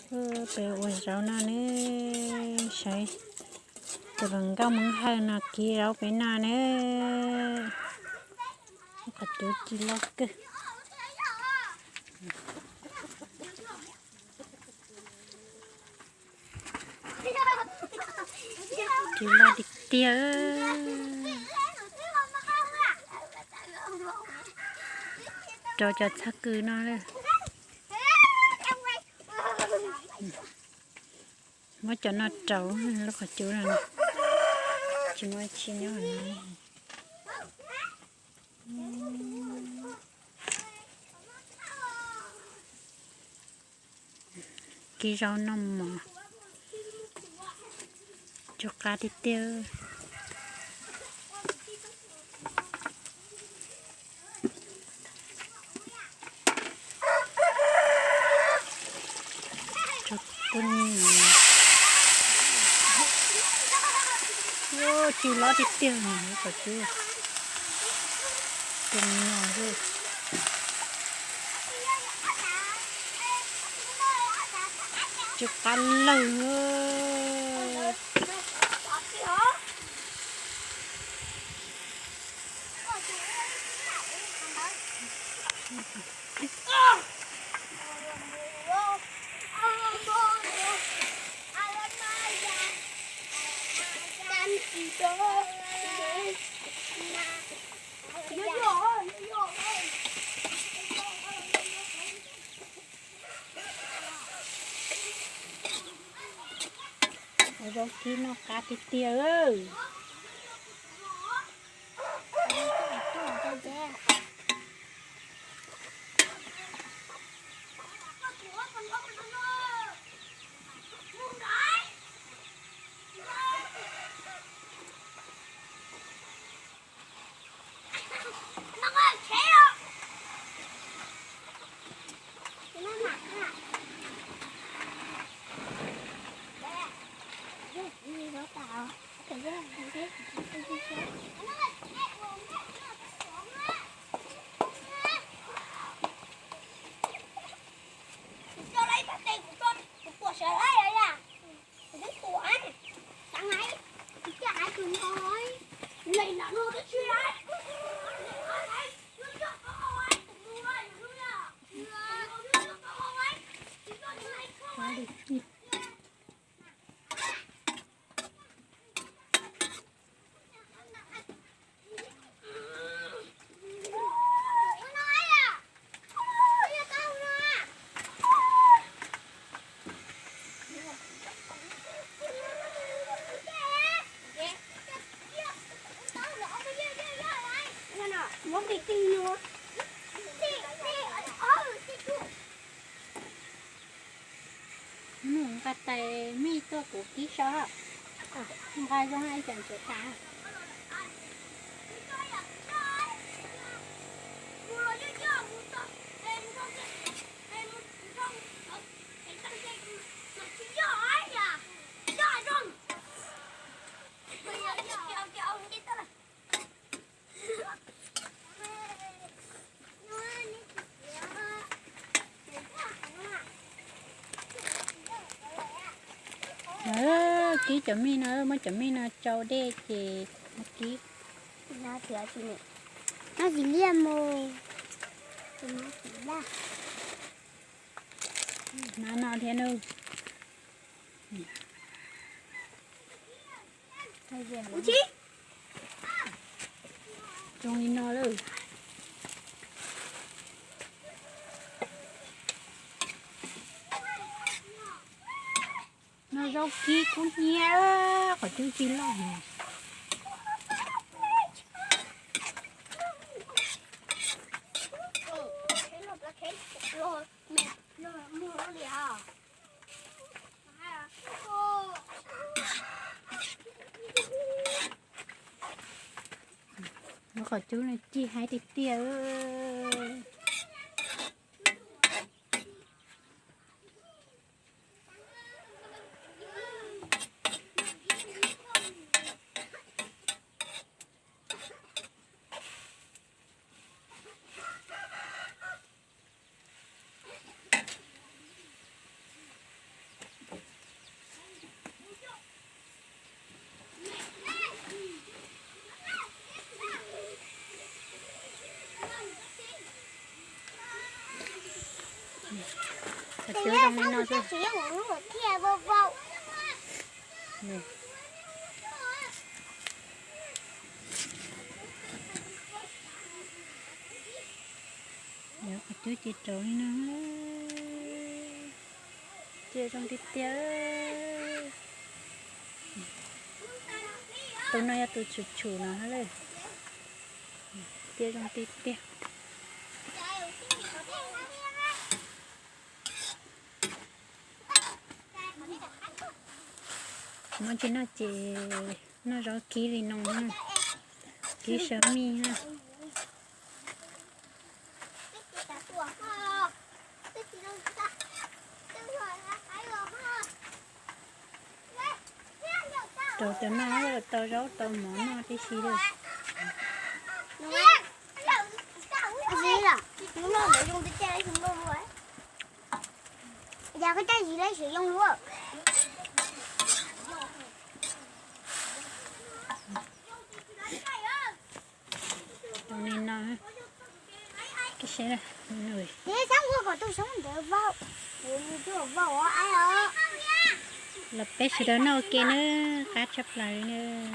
Peb ua zaub no ne, saib tus hluas nkauj Hmoob Hawj no kib zaub peb no ne. Qhov cub ci loj kawg. Cub loj tiag tiag. Rau cov txhab kws no lawm. Muab cov no rau lub qhov cub no, tsis muaj tsi nyob no. Kib zaub noj mov, cub qab tiag tiag. Cub loj tiag tiag, kom cub, cub no xwb. Cub qab lawg. Ua zaub kib noj qab tiag tiag. Mus nqa tais mij tuaj kuv kib so. Nqa zoo ib cov ntsuav tas. Kib cov mij no, muab cov mij no tsau dej ces muab kib. No txiv liaj mus. No no thiab nawb. Zoo li no lawm. No zaub kib kub hnyiab, qhov cub ci loj heev. Qhov cub no ci heev tiag tiag. Cov zoo li no xwb. Cov cub ces rau li no. Tiaj zoo tiag tiag. Tus no yog tus tshum tshum no lawm. Tiaj zoo tiag tiag. Muab tsis noj ces noj zaub kib li no, kib sawv mij na. Rau cov no tau zaub tau mov noj tib si li. Yog koj coj yim lawv sim zoo luaj. Rau li no, kib seb. Los peb sawv daws noj ua ke nawb, qab tshaj plaws li nawb.